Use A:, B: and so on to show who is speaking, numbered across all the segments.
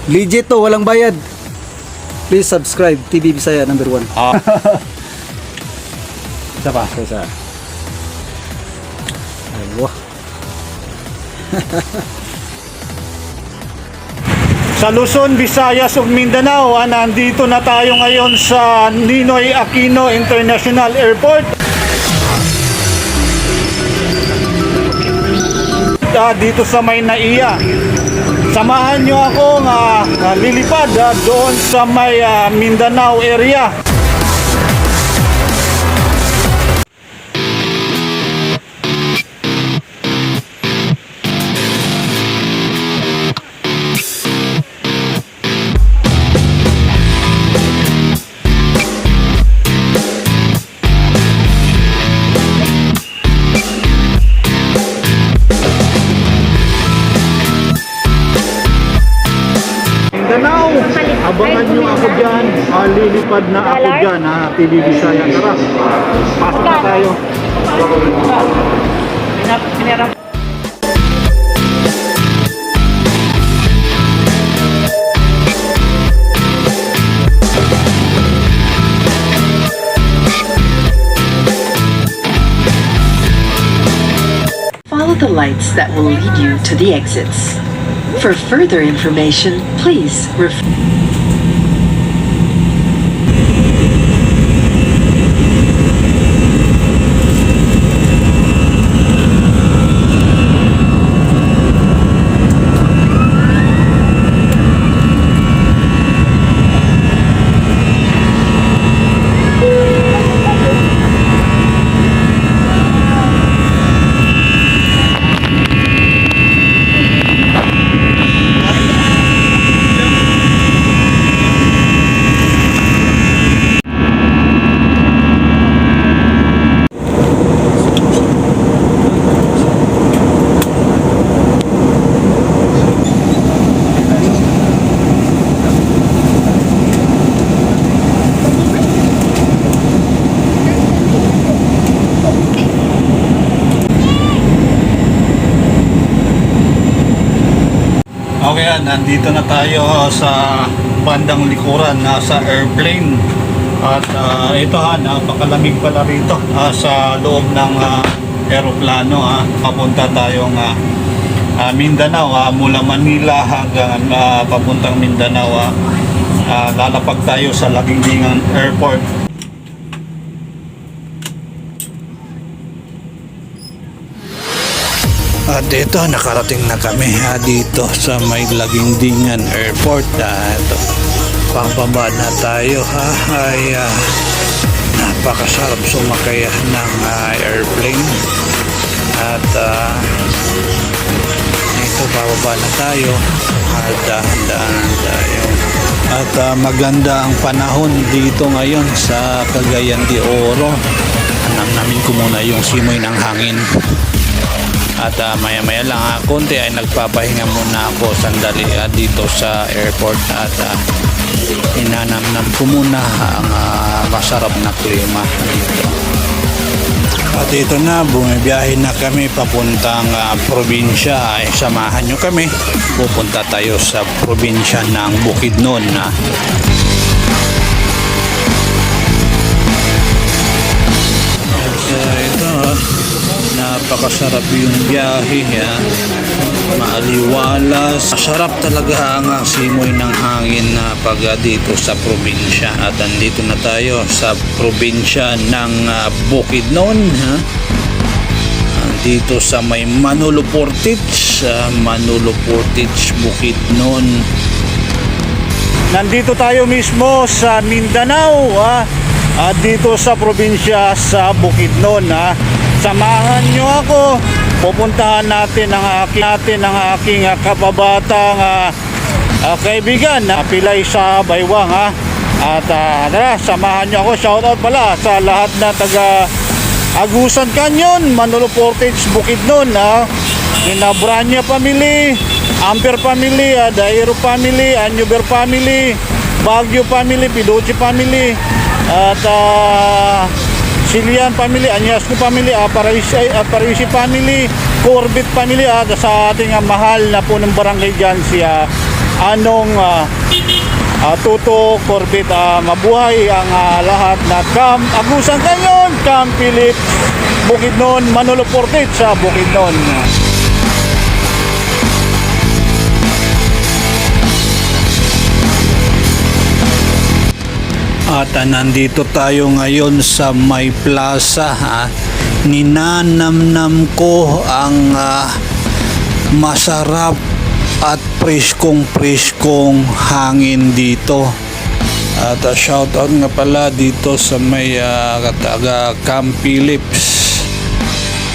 A: Legit to, walang bayad. Please subscribe, TV Bisaya number 1. Isa pa, isa. Aywa.
B: Sa Luzon, Visayas ug Mindanao, nandito na tayo ngayon sa Ninoy Aquino International Airport. Dito sa may Naiya. Samahan nyo akong lilipad doon sa may Mindanao area. Mindanao, abangan nyo ako dyan. Lilipad na ako dyan, TV Bisaya. Tara, pasok na tayo.
C: Follow the lights that will lead you to the exits. For further information, please refer.
B: Okay, nandito na tayo sa bandang likuran sa airplane. At ito napakalamig pala rito sa loob ng aeroplano. Papunta tayong Mindanao, mula Manila hanggang papuntang Mindanao. Lalapag tayo sa Lagingdingan Airport. At ito, nakarating na kami dito sa may Lagingdingan Airport. Ito, pababa na tayo ay napakasarap sumakay ng airplane. At ito, pababa na tayo. Dahan-dahan tayo. At maganda ang panahon dito ngayon sa Cagayan de Oro. Namin ko muna yung simoy ng hangin. At maya-maya lang konti ay nagpapahinga muna ako sandali dito sa airport. At inanamnam ko muna ang masarap na klima dito. At ito na, bumibiyahe na kami papuntang probinsya. Ay samahan nyo kami, pupunta tayo sa probinsya ng Bukidnon. Ito, napakasarap yung biyahe, maaliwalas. Masarap talaga ang simoy ng hangin pag dito sa probinsya. At andito na tayo sa probinsya ng Bukidnon, dito sa may Manolo Portage, Bukidnon. Nandito tayo mismo sa Mindanao, dito sa probinsya sa Bukidnon. Samahan nyo ako, pupuntahan natin ang aking kababatang kaibigan na pilay sa Baywang. At tara, samahan nyo ako. Shoutout pala sa lahat na taga Agusan Canyon, Manolo Portage, Bukidnon. Inabranya family, Amper family, Dairo family, Anyuber family, Baguio family, Pidoche family, at Silian family, Anyasco family, Parisi family, Corbett family, at sa ating mahal na punong barangay dyan si anong tutok, Corbett, mabuhay ang lahat na Camp Agusan Canyon, Camp Phillips, Bukidnon, Manolo Portage sa Bukidnon. At nandito tayo ngayon sa May Plaza. Ninanamnam ko ang masarap at preskong hangin dito. At shoutout nga pala dito sa may taga Camp Phillips.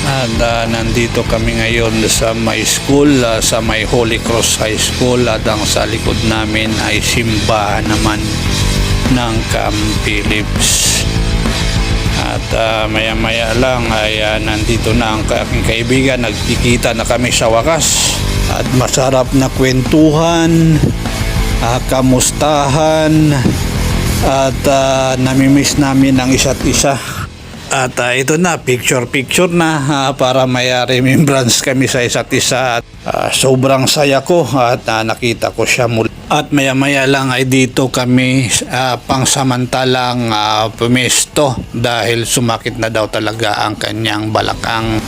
B: At nandito kami ngayon sa may school, sa may Holy Cross High School, at ang sa likod namin ay simbahan naman ng Camp Phillips. At maya maya lang ay nandito na ang aking kaibigan. Nagkikita na kami sa wakas at masarap na kwentuhan, kamustahan, at namimiss namin ang isa't isa. At ito na, picture na para may remembrance kami sa isa't isa. At sobrang saya ko at nakita ko siya muli. At maya maya lang ay dito kami pangsamantalang pumesto dahil sumakit na daw talaga ang kanyang balakang.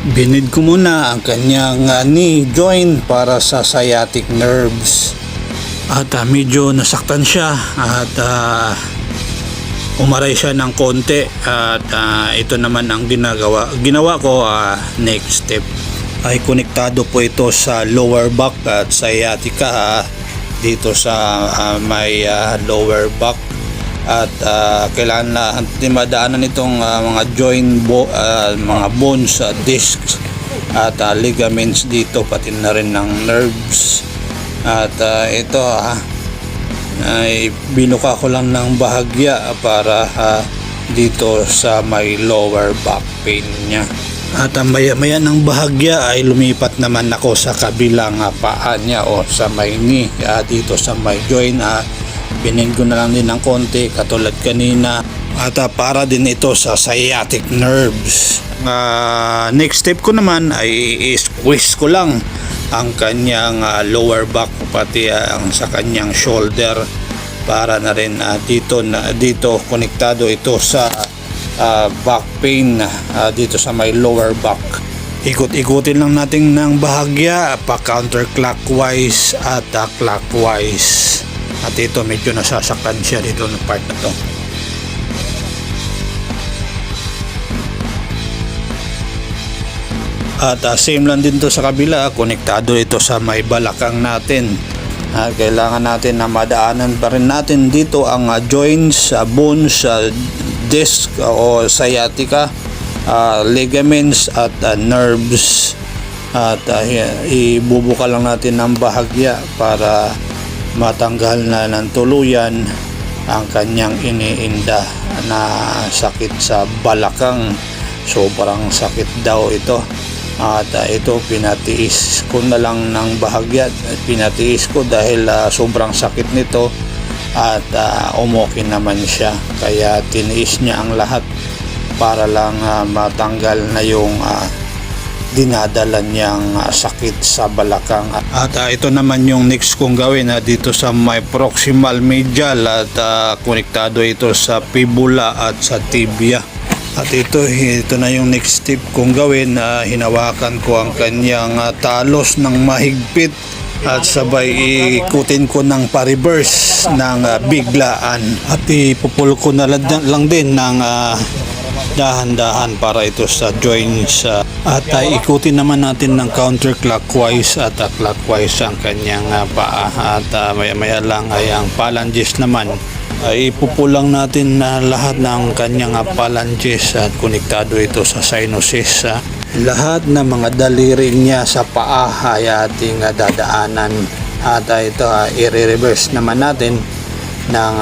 B: Binid ko muna ang kanyang knee joint para sa sciatic nerves. At medyo nasaktan siya at umaray siya ng konti. At ito naman ang ginawa ko. Next step ay konektado po ito sa lower back at sciatica dito sa may lower back. At kailangan na madaanan itong mga joint mga bones, discs at ligaments dito, pati na rin ng nerves. At ito ay binuka ko lang ng bahagya para dito sa may lower back pain niya. At maya maya ng bahagya ay lumipat naman ako sa kabilang paa niya o sa may knee, dito sa may joint. Binin ko na lang din ng konti katulad kanina. At para din ito sa sciatic nerves. Next step ko naman ay squeeze ko lang ang kanyang lower back pati ang sa kanyang shoulder para na rin dito konektado ito sa back pain dito sa may lower back. Ikot-ikutin lang natin ng bahagya pa counterclockwise at clockwise. At ito medyo nasasaktan siya dito ng part na to. At same lang din to sa kabila, konektado ito sa may balakang natin. Kailangan natin na madaanan pa rin natin dito ang joints, bones, disc o sciatica, ligaments at nerves. At ibubuka lang natin ng bahagya para matanggal na ng tuluyan ang kanyang iniinda na sakit sa balakang. Sobrang sakit daw ito. At ito pinatiis ko na lang ng bahagya. Pinatiis ko dahil sobrang sakit nito at umukin naman siya. Kaya tiniis niya ang lahat para lang matanggal na yung dinadala niyang sakit sa balakang. At ito naman yung next kong gawin dito sa may proximal medial at konektado ito sa fibula at sa tibia. At ito na yung next step kong gawin. Hinawakan ko ang kanyang talos ng mahigpit at sabay ikutin ko ng pa-reverse ng biglaan at ipupul ko na lang din ng dahan-dahan para ito sa joints. At ikutin naman natin ng counterclockwise at clockwise ang kanyang paa. At maya-maya lang ay ang phalanges naman ay ipupulang natin na lahat ng kanyang phalanges at konektado ito sa sinuses. Lahat ng mga daliri niya sa paa ay ating dadaanan. At ito i-reverse naman natin ng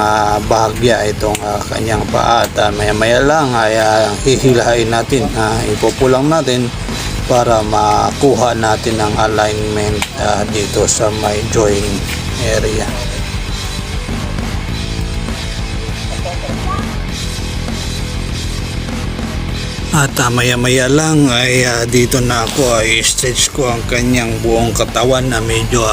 B: bahagya itong kanyang paa. At maya-maya lang ay hihilahin natin, ipupulang natin para makuha natin ang alignment dito sa may joint area. At maya-maya lang ay dito na ako ay stretch ko ang kanyang buong katawan na medyo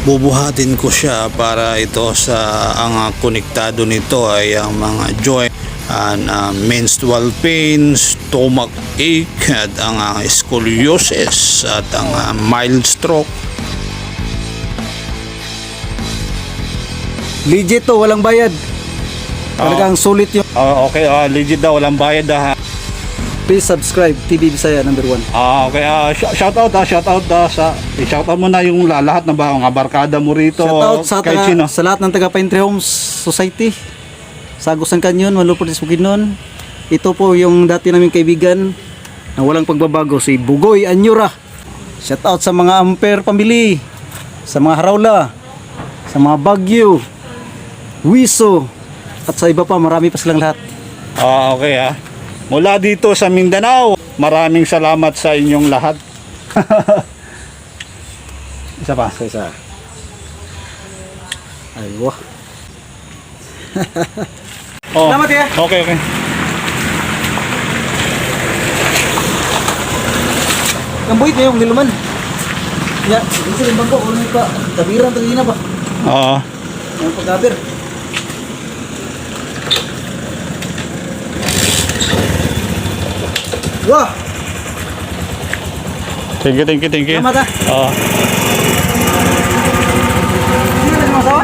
B: bubuhatin ko siya para ito sa ang konektado nito ay ang mga joint and menstrual pain, stomach ache at ang scoliosis at ang mild stroke.
A: Legit to, walang bayad. Talagang sulit yung.
B: Okay, legit daw, walang bayad
A: Please subscribe TV Bisaya number 1.
B: Okay, shout out shout out mo na yung lahat ng mga barkada mo rito.
A: Shout out sa,
B: kahit sino.
A: sa lahat ng taga Pine Tree Homes Society. Sa Agusan Canyon, Malupot Bukidnon. Ito po yung dati naming kaibigan na walang pagbabago, si Bugoy Anyura. Shout out sa mga Ampere pamili, sa mga Harawla, sa mga Bagyo, Wiso, at sa iba pa, marami pa silang lahat.
B: Okay mula dito sa Mindanao, maraming salamat sa inyong lahat. Isa pa.
A: Isa. Ay, wah. Salamat, ya.
B: Okay.
A: Ang buhit na yung niluman. Ya, isa rin bangko, ulit pa. Tabiran, tagina ba?
B: Oo.
A: Ang pagkabir. Wah!
B: Thank you.
A: Salamat,
B: Oo.
A: Hindi ka nagmasawa?